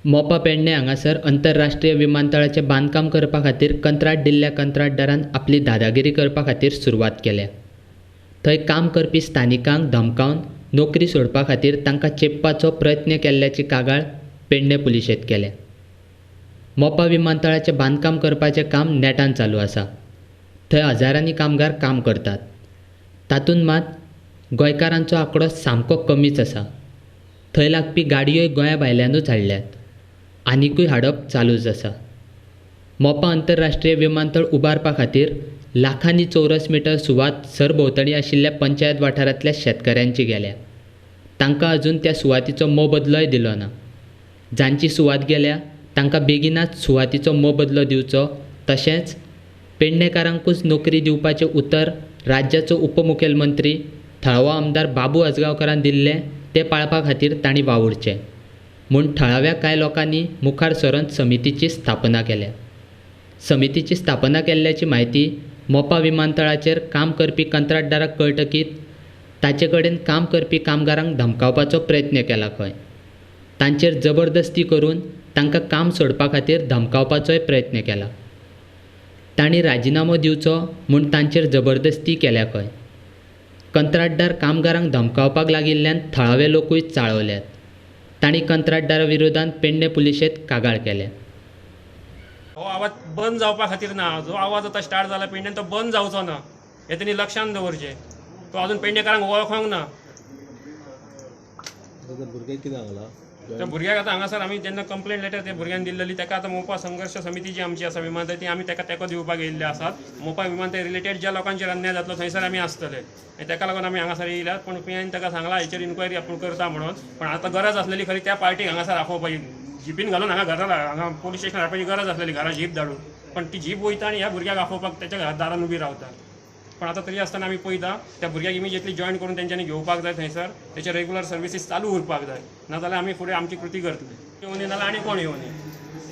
मोपा पेडणें हांगासर अंतरराष्ट्रीय विमानतळाचें बांदकाम करपा खातीर कंत्राट दिल्ल्या कंत्राटदारान आपली दादागिरी करपा खातीर सुरवात केल्या. थंय काम करपी स्थानिकांक धमकावन नोकरी सोडपा खातीर तांकां चेपपाचो प्रयत्न केल्ल्याची कागाळ पेडणें पुलिशेंत केल्या. मोपा विमानतळाचें बांदकाम करपाचें काम नेटान चालू आसा. थंय हजारांनी कामगार काम करतात. तातूंत मात गोंयकारांचो आंकडो सामको कमीच आसा. थंय लागपी गाडयोय गोंया भायल्यानूच हाडल्यात. आनिकूय हाडप चालूच आसा. मोपा अंतरराष्ट्रीय विमानतळ उबारपा खातीर लाखांनी चौरस मिटर सुवात सरभोंवतणी आशिल्ल्या पंचायत वाठारांतल्या शेतकऱ्यांची गेल्या. तांकां अजून त्या सुवातीचो मोबदलोय दिलो ना. जांची सुवात गेल्या तांकां बेगिनाच सुवातीचो मोबदलो दिवचो, तशेंच पेडणेकारांकूच नोकरी दिवपाचें उतर राज्याचो उपमुखेलमंत्री थळावो आमदार बाबू आजगांवकारान दिल्लें तें पाळपा खातीर तांणी वावुरचें म्हूण थळाव्या कांय लोकांनी मुखार सरून समितीची स्थापना केल्या. समितीची स्थापना केल्ल्याची म्हायती मोपा विमानतळाचेर काम करपी कंत्राटदाराक कळटकीत ताचे कडेन काम करपी कामगारांक धमकावपाचो प्रयत्न केला खंय. तांचेर जबरदस्ती करून तांकां काम सोडपा खातीर धमकावपाचोय प्रयत्न केला. तांणी राजिनामो दिवचो म्हूण तांचेर जबरदस्ती केल्या खंय. कंत्राटदार कामगारांक धमकावपाक लागिल्ल्यान थळावे लोकूय चाळवल्यात. तांणी कंत्राटदारा विरोधांत पेडणें पुलिशेंत कागाळ केल्या. हो आवाज बंद जावपा खातीर ना, जो आवाज आतां स्टार्ट जाला पेडण्यान तो बंद जावचो ना हें तेणी लक्षांत दवरचें. तो अजून पेडणेकारांक वळखोंक ना. भुरग्याक कितें सांगलां? त्या भुरग्याक आतां हांगासर आमी जेन्ना कंप्लेन लेटर त्या भुरग्यान दिल्लेली ताका आतां मोपा संघर्श समिती जी आमची आसा विमानतळ ती आमी ताका तेंको दिवपाक येयल्ले आसात. मोपा विमानतळ रिलेटेड ज्या लोकांचेर अन्याय जातलो थंयसर आमी आसतले आनी ताका लागून आमी हांगासर येयल्यात. पूण पी आयन ताका सांगलां हेचेर इन्क्वायरी आपूण करता म्हणून, पण आतां गरज आसलेली खरी त्या पार्टीक हांगासर आफोवपाची, जिपीन घालून हांगा घरा हांगा पोलीस स्टेशनार हाडपाची गरज आसलेली घरा जीप धाडून, पण ती जीप वयता आनी ह्या भुरग्याक आफोवपाक तेच्या घरा दारान उबी रावता. पण आतां तरी आसतना आमी पळयता त्या भुरग्याक इमिजिएटली जॉयन करून तेंच्यांनी घेवपाक जाय, थंयसर तेचे रेगुलर सर्विसीस चालू उरपाक जाय, नाजाल्यार आमी फुडें आमची कृती करतले. येवनी नाजाल्यार आनी कोण येवनी,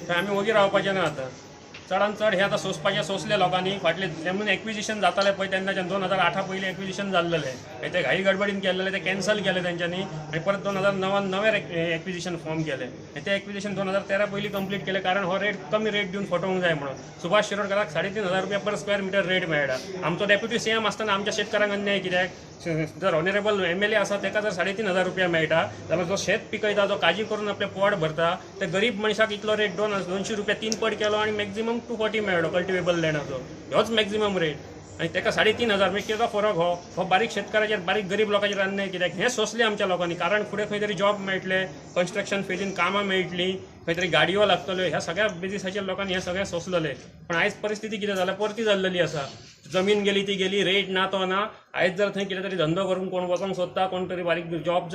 थंय आमी ओगी रावपाचें ना. आतां चडान चड हें आतां सोंसपाचें सोंसलें लोकांनी. फाटलें जेन्ना एक्विजिशन जातालें पळय तेन्नाच्यान 2008 पयलीं एक्विजिशन जाल्लेलें, मागीर ते घाई गडबडीन केल्लेलें तें कॅन्सल केलें तेंच्यांनी आनी परत 2009 नवें एक्विजिशन फॉर्म केलें आनी तें एक्विजिशन 2013 पयलीं कंप्लीट केलें, कारण हो रेट कमी रेट दिवन फटोवंक जाय म्हणून. सुभाष शिरोडकराक 3500 रुपया पर स्क्वेअर मिटर रेट मेळटा. आमचो डेप्युटी सीएम आसतना आमच्या शेतकारांक अन्याय कित्याक? जर ऑनरेबल एमएलए आसा ताका जर 3500 रुपया मेळटा जाल्यार जो शेत पिकयता, जो काजी करून आपलें पोट भरता, त्या गरीब मनशाक इतलो रेट 200 रुपया 3 पट केलो आनी मॅक्झिमम 240 मेळ्ळो कल्टिवेबल लँडाचो, ह्योच मॅक्झिमम रेट आनी ताका 3500, मागीर कितें फरक? हो हो बारीक शेतकाराचेर, बारीक गरीब लोकांचेर अन्याय कित्याक? हें सोंसलें आमच्या लोकांनी, कारण फुडें खंय तरी जॉब मेळटले, कन्स्ट्रक्शन फेजीन कामां मेळटलीं, खंय तरी गाडयो लागतल्यो, ह्या सगळ्या बेजिसाचेर लोकांनी हें सगळें सोंसलेलें. पण आयज परिस्थिती कितें जाल्या, परती जाल्लेली आसा. जमीन गेली ती गेली, रेट ना तो ना. आयज जर थंय कितें तरी धंदो करूंक कोण वचोंक सोदता, कोण तरी बारीक जॉब,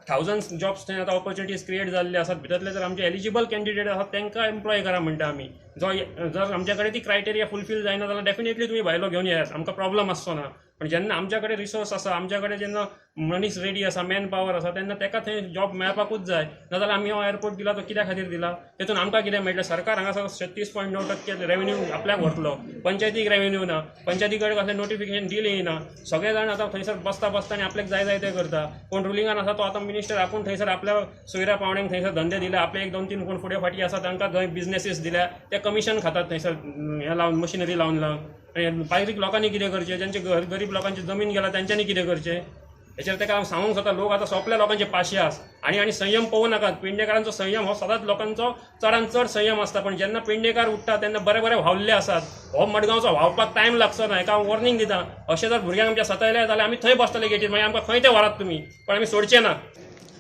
थावजंड्स जॉब्स थंय आतां ऑपॉर्च्युनिटीज क्रिएट जाल्ले आसात. भितरले जर आमचे एलिजिबल कॅन्डिडेट आसात तांकां एम्प्लॉय करा म्हणटा आमी. जो जर आमच्या कडेन ती क्रायटेरिया फुलफील जायना जाल्यार डेफिनेटली तुमी भायलो घेवन येयात, आमकां प्रॉब्लम आसचो ना. पण जेन्ना आमच्या कडेन रिसोर्स आसा, आमच्या कडेन जेन्ना मनीस रेडी आसा, मॅन पावर आसा, तेन्ना ताका थंय जॉब मेळपाकूच जाय. नाजाल्यार आमी हो एअरपोर्ट दिला तो कित्या खातीर दिला? तेतून आमकां कितें मेळटलें? सरकार हांगासर 36.9% रेवेन्यू आपल्याक व्हरतलो, पंचायतीक रेवेन्यू ना, पंचायती कडेन कसलें नोटिफिकेशन डील येयना. सगळे जाण आतां थंयसर बसता बसता आनी आपल्याक जाय जाय तें करता. कोण रुलिंगान आसा तो आतां मिनिस्टर आपूण थंयसर आपल्या सोयऱ्या पावण्यांक थंयसर धंदे दिले, आपले 1 2 3 कोण फुडें फाटीं आसा तांकां थंय बिजनेसीस दिल्या, ते कमिशन खातात थंयसर हें लावन, मशिनरी लावन लावन. आनी बारीक लोकांनी कितें करचें? ज्यांचे गरीब लोकांची जमीन गेला तेंच्यांनी कितें करचें? हेचेर ताका हांव सांगूंक सोदता, लोक आतां सोंपल्या लोकांचे पाशियास आनी आनी संयम पळोवं नाकात. पेडणेकारांचो संयम हो सदांच लोकांचो चडान चड संयम आसता, पण जेन्ना पेडणेकार उठ्ठा तेन्ना बरे बरे व्हांवल्ले आसात. हो मडगांवचो व्हांवपाक टायम लागचो ना, हेका हांव वॉर्निंग दिता. अशें जर भुरग्यांक आमच्या सतायले जाल्यार आमी थंय बसतले गेटीर, मागीर आमकां खंय ते व्हरात तुमी, पण आमी सोडचे ना.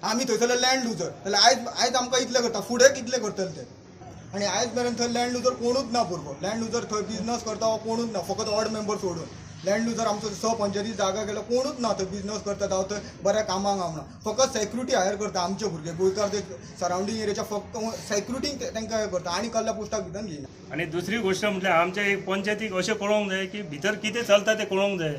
आमी थंयसरले लँड लुजर जाल्यार आयज आयज आमकां इतलें करता, फुडें कितलें करतले ते? आनी आयज मेरेन थंय लँड लुजर कोणूच ना भुरगो. लँड लुजर थंय बिजनस करता हो कोणूच ना, फकत ऑड मेंबर सोडून. लँड लुजर आमचो स पंचायती जागा गेलो कोणूच ना थंय बिजनस करता जावं थंय बऱ्या कामाक गावना. फकत सेक्युरिटी हायर करता आमचे भुरगे गोंयकार, ते सरावंडींग एरियाच्या फक्त सेक्युरिटी तांकां हें करता आनी कसल्या पोस्टाक भितर घेयना. आनी दुसरी गोश्ट म्हटल्यार आमच्या एक पंचायतीक अशें कळोंक जाय की भितर कितें चलता तें कळोंक जाय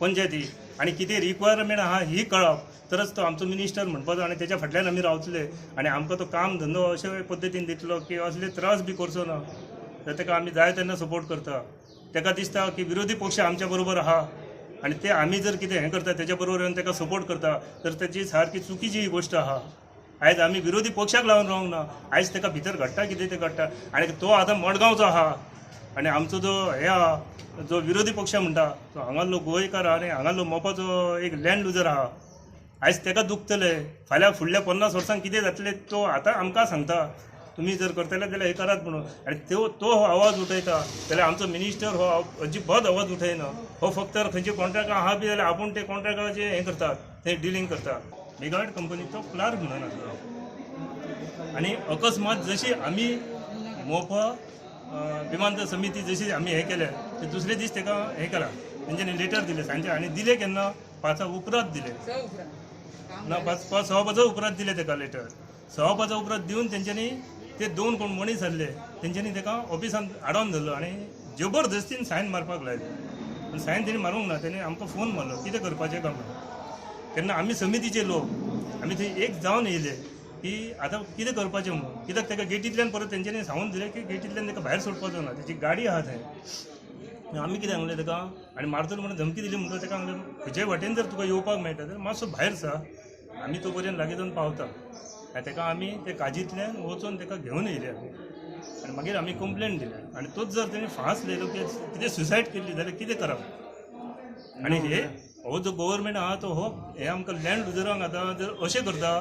पंचायतीक आनी कितें रिक्वायरमेंट आहा ही कळप, तरच तो आमचो मिनिस्टर म्हणपाचो आनी तेच्या फाटल्यान आमी रावतले आनी आमकां तो काम धंदो अशे पद्दतीन दितलो की असले त्रास बी करचो ना. तर ताका आमी जाय तेन्ना सपोर्ट करता. ताका दिसता की विरोधी पक्ष आमच्या बरोबर आहा आनी ते आमी जर कितें हें करता तेच्या बरोबर येवन ताका सपोर्ट करता, तर ताची सारकी चुकीची ही गोश्ट आहा. आयज आमी विरोधी पक्षाक लागून रावंक ना. आयज ताका भितर घडटा कितें तें घडटा. आनी तो आतां मडगांवचो आहा आनी आमचो जो हे आहा जो विरोधी पक्ष म्हणटा तो हांगासलो गोंयकार आहा आनी हांगासलो मोपाचो एक लँड लुजर आहा. आयज ताका दुखतलें, फाल्यां फुडल्या 50 वर्सांक कितें जातलें तो आतां आमकां सांगता, तुमी जर करतले जाल्यार हें करात म्हणून. आनी तो हो आवाज उठयता जाल्यार आमचो मिनिस्टर हो अजिबात आवाज उठयना. हो फक्त खंयचे कॉन्ट्रॅक्ट आहा बी जाल्यार आपूण ते कॉन्ट्रॅक्टाचें हें करतात, ते डिलींग करतात. मेगावेट कंपनीचो क्लार्क म्हणून आसलो आनी अकस्मात जशी आमी मोपा विमानतळ समिती जशी आमी हें केलें ते दुसरे दीस ताका हें केला, तेंच्यांनी लेटर दिलें सांजचे. आनी दिलें केन्ना, 5 उपरांत दिलें ना, 5 5:15 उपरांत दिलें ताका लेटर. 5:15 उपरांत दिवन तेंच्यांनी ते 2 कोण मनीस आसले तेंच्यांनी ताका ऑफिसान आडोवन धरलो आनी जबरदस्तीन सायन मारपाक लायले. पूण सायन तेणी मारूंक ना, तेणी आमकां फोन मारलो कितें करपाचें काय म्हणून. तेन्ना आमी समितीचे लोक आमी थंय एक जावन येयले की आतां कितें करपाचें म्हणून. कित्याक ताका गेटींतल्यान परत तेंच्यांनी सांगून दिलें की गेटींतल्यान ताका भायर सोडपाचो ना, तेजी गाडी आहा थंय. आमी कितें सांगलें ताका आनी मारतलो म्हणून धमकी दिली म्हणटकच ताका सांगलें खंयच्याय वाटेन जर तुका येवपाक मेळटा जाल्यार मातसो भायर सर, आमी तो पर्यंत लागीं जावन पावता. आनी ताका आमी ते काजींतल्यान वचून ताका घेवन येयले आमी आनी मागीर आमी कंप्लेन दिली. आनी तोच जर तेणी फांस लायलो की कितें सुसायड केल्ली जाल्यार कितें करप. आनी हे हो जो गव्हर्मेंट आहा तो हो हे आमकां लँड लुजरांक आतां जर अशें करता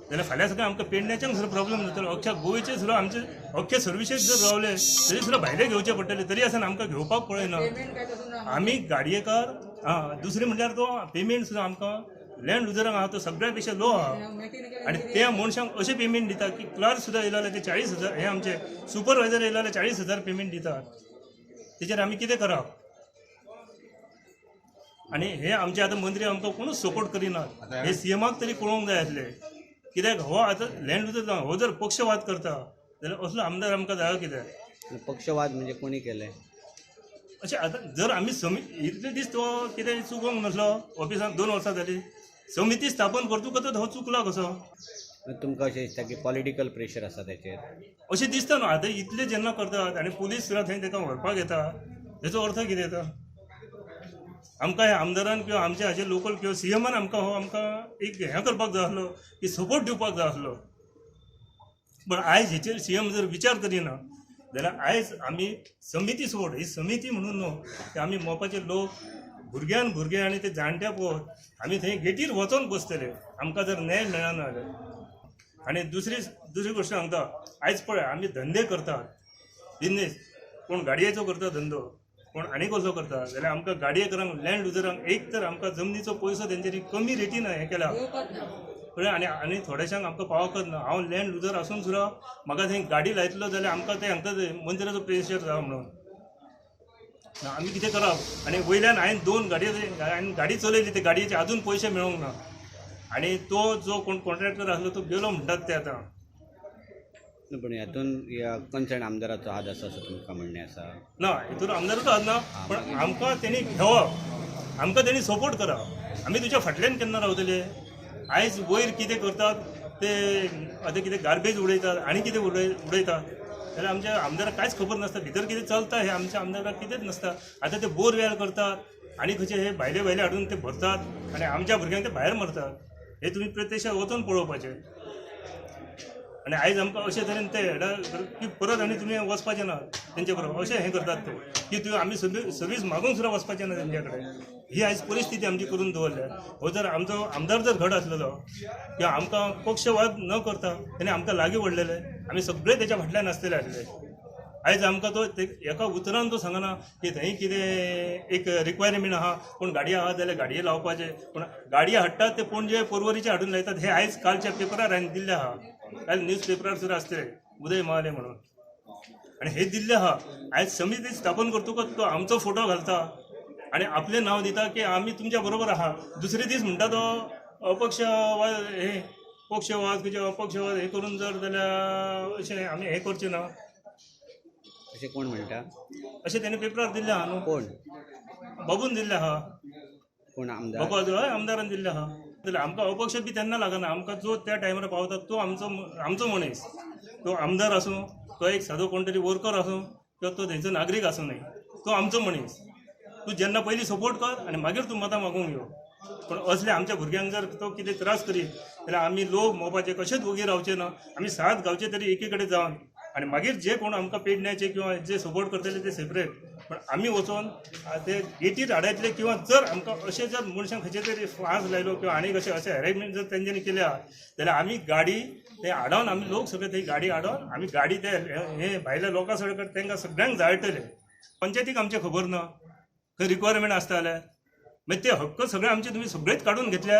जाल्यार फाल्यां सगळें आमकां पेडण्याच्यांक सुद्दां प्रॉब्लम जातलो. अख्ख्या गोंयचे सुद्दां आमचे अख्खे सर्विसीस जर रावले तरी सुद्दां भायले घेवचे पडटले, तरी आसतना आमकां घेवपाक पळयना आमी गाडयेकार. आं, दुसरें म्हणल्यार तो पेमेंट सुद्दां आमकां लँड लुजरांक आहा तो सगळ्या पेक्षा लो आहा. आनी त्या मनशांक अशें पेमेंट दिता की क्लार्क सुद्दां येयलो जाल्यार ते 40,000, हे आमचे सुपरवायजर येयलो जाल्यार 40,000 पेमेंट दितात. तेचेर आमी कितें करप. आनी हे आमचे आतां मंत्री आमकां कोणूच सपोर्ट करिनात. हे सीएमाक तरी कळोवंक जाय आसलें, कित्याक हो आतां लँड लुजर हो जर पक्षवाद करता जाल्यार असलो आमदार आमकां जायो कित्याक. पक्षवाद म्हणजे कोणी केलें अशें आतां जर आमी इतले दीस तो कितें चुकोंक नासलो ऑफिसान 2 वर्सां जालीं समिती स्थापन करतकच हो चुकला कसो. तुमकां अशें दिसता की पॉलिटिकल प्रेशर आसा तेचेर अशें दिसता न्हू. आतां इतलें जेन्ना करतात आनी पुलीस सुद्दां थंय ताका व्हरपाक येता, हेचो अर्थ कितें येता. आमकां ह्या आमदारान किंवा आमच्या हाजे लोकल किंवा सीएमान आमकां हो आमकां एक हें करपाक जाय आसलो की सपोर्ट दिवपाक जाय आसलो. पण आयज हेचेर सीएम जर विचार करिना जाल्यार आयज आमी समिती सोड, ही समिती म्हणून न्हू की आमी मोपाचे लोक भुरग्यान भुरगे आनी ते जाणट्या पळोवन आमी थंय गेटीर वचोन बसतले आमकां जर न्याय मेळना जाल्यार. आनी दुसरी दुसरी गोश्ट सांगता, आयज पळय आमी धंदे करतात, बिजनेस कोण गाडयेचो करता धंदो, कोण आनी कसलो करता, जाल्यार आमकां गाडयेकारांक लँड लुजरांक एक तर आमकां जमनीचो पयसो तेंच्यांनी कमी रेटीन हें केला कळ्ळें. आनी आनी थोडेशांक आमकां पावकच ना. हांव लँड लुजर आसून सुद्दां म्हाका थंय गाडी लायतलो जाल्यार आमकां ते हांकां मंत्र्याचो प्रेशर जावं म्हणून आमी कितें करप. आनी वयल्यान हांवें 2 गाडयो हांवें गाडी चलयली, ते गाडयेचे आजून पयशे मेळोंक ना. आनी तो जो कोण कॉन्ट्रॅक्टर आसलो तो गेलो म्हणटात ते आतां. पण हातून ह्या कन्सर्न आमदाराचो हात आसा असो तुमकां म्हणणें आसा. ना, हितून आमदाराचो हात ना, पण आमकां तेणी घेवप, आमकां तेणी सपोर्ट करप. आमी तुज्या फाटल्यान केन्ना रावतले. आयज वयर कितें करतात ते आतां कितें गार्बेज उडयतात आनी कितें उडयतात जाल्यार आमच्या आमदाराक कांयच खबर नासता भितर कितें चलता हें आमच्या आमदाराक कितेंच नासता. आतां ते बोरवेल करतात आनी खंयचे हे भायले भायले हाडून ते भरतात आनी आमच्या भुरग्यांक ते भायर मारतात. हे तुमी प्रत्यक्षात वचून पळोवपाचें. आनी आयज आमकां अशे तरेन ते की परत आनी तुमी वचपाचें ना तेंचे बरोबर अशें हें करतात ते की तुवें आमी सर्वीस मागून सुद्दां वचपाचें ना तेंच्या कडेन. ही आयज परिस्थिती आमची करून दवरल्या. हो जर आमचो आमदार जर घट आसलेलो किंवा आमकां पक्षवाद न करता तेणें आमकां लागीं ओडलेले, आमी सगळे तेच्या फाटल्यान आसतले आसले. आयज आमकां तो एका उतरान तो सांगना की थंय कितें एक रिक्वायरमेंट आहा, कोण गाडयो आहा जाल्यार गाडये लावपाचे, पूण गाडये हाडटात ते पणजे पर्वरीचे हाडून लायतात. हे आयज कालच्या पेपरार हांवें दिल्ले आहा, काल न्यूज पेपरार सुद्दां आसतले उदय महाले म्हणून, आनी हे दिल्ले आहा. आयज समिती स्थापन करतकच तो आमचो फोटो घालता आनी आपलें नांव दिता की आमी तुमच्या बरोबर आहा. दुसरे दीस म्हणटा तो अपक्षवाद, हे पक्षवाद खंयचे अपक्षवाद हे करून जर जाल्यार अशें आमी हें करचें ना अशें कोण म्हणटा. अशें तेणें पेपरार दिल्लें आहा न्हू. कोण बाबून दिल्लें आहा, कोण आमदार बाबू हय आमदारान दिल्लें आहा. जाल्यार आमकां अपक्ष बी तेन्ना लागना, आमकां जो त्या टायमार पावता तो आमचो आमचो मनीस, तो आमदार आसूं, तो एक सादो कोण तरी वर्कर आसूं किंवा तो थंयचो नागरीक आसूं न्हय, तो आमचो मनीस. तूं जेन्ना पयलीं सपोर्ट कर आनी मागीर तूं मतां मागूंक यो. पूण असले आमच्या भुरग्यांक जर तो कितें त्रास करीत जाल्यार आमी लोक मोपाचे कशेच वोगी रावचे ना. आमी सात गांवचे तरी एकी कडेन जावन आनी मागीर जे कोण आमकां पेडण्याचे किंवा जे सपोर्ट करतले ते सेपरेट, पण आमी वचोन ते गेटीर आडायतले किंवा जर आमकां अशें जर मनशांक खंयचे तरी फांस लायलो किंवा आनीक अशें अशें हॅरेसमेंट जर तेंच्यांनी केल्या जाल्यार आमी गाडी ते आडावन आमी लोक सगळे ते गाडी आडावन आमी गाडी ते हे भायल्या लोकां सगळे तांकां सगळ्यांक जाळटले. पंचायतीक आमचें खबर ना खंय रिक्वायरमेंट आसता जाल्यार मागीर ते हक्क सगळे आमचे तुमी सगळेच काडून घेतले.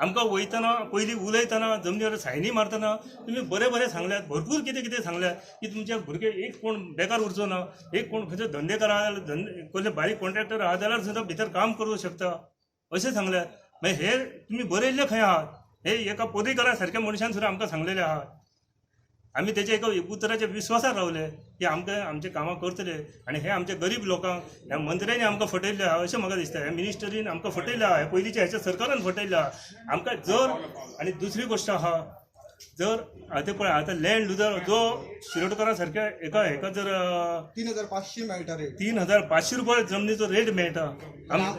आमकां वयतना पयलीं उलयतना जमनीवर सायनी मारतना तुमी बरें बरें सांगल्यात, भरपूर कितें कितें सांगल्यात की तुमचे भुरगे एक कोण बेकार उरचो ना, एक कोण खंयचो धंदेकार आहा जाल्यार धंदे कसले बारीक कॉन्ट्रॅक्टर आहा जाल्यार सुद्दां भितर काम करूं शकता अशें सांगल्यात. मागीर हे तुमी बरयल्ले खंय आहात? हे एका पर्रीकरा सारक्या मनशान सुद्दां आमकां सांगलेले आहात. आमी तेच्या एका उतराच्या विश्वासार रावले की आमकां आमचें कामां करतले आनी हे आमच्या गरीब लोकांक ह्या मंत्र्यांनी आमकां फटयल्ले आहा अशें म्हाका दिसता. ह्या मिनिस्टरीन आमकां फटयल्ले आहा, ह्या पयलींच्या ह्याच्या सरकारान फटयल्ले आहा आमकां. जर आनी दुसरी गोश्ट आहा, जर आतां पळय आतां लँड लुजर जो शिरोडकरा सारक्या एका हेका जर 3500 मेळटा रेट. 3500 रुपया जमनीचो रेट मेळटा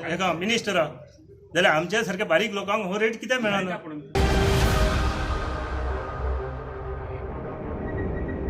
हेका मिनिस्टराक, जाल्यार आमच्या सारक्या बारीक लोकांक हो रेट कित्याक मेळना?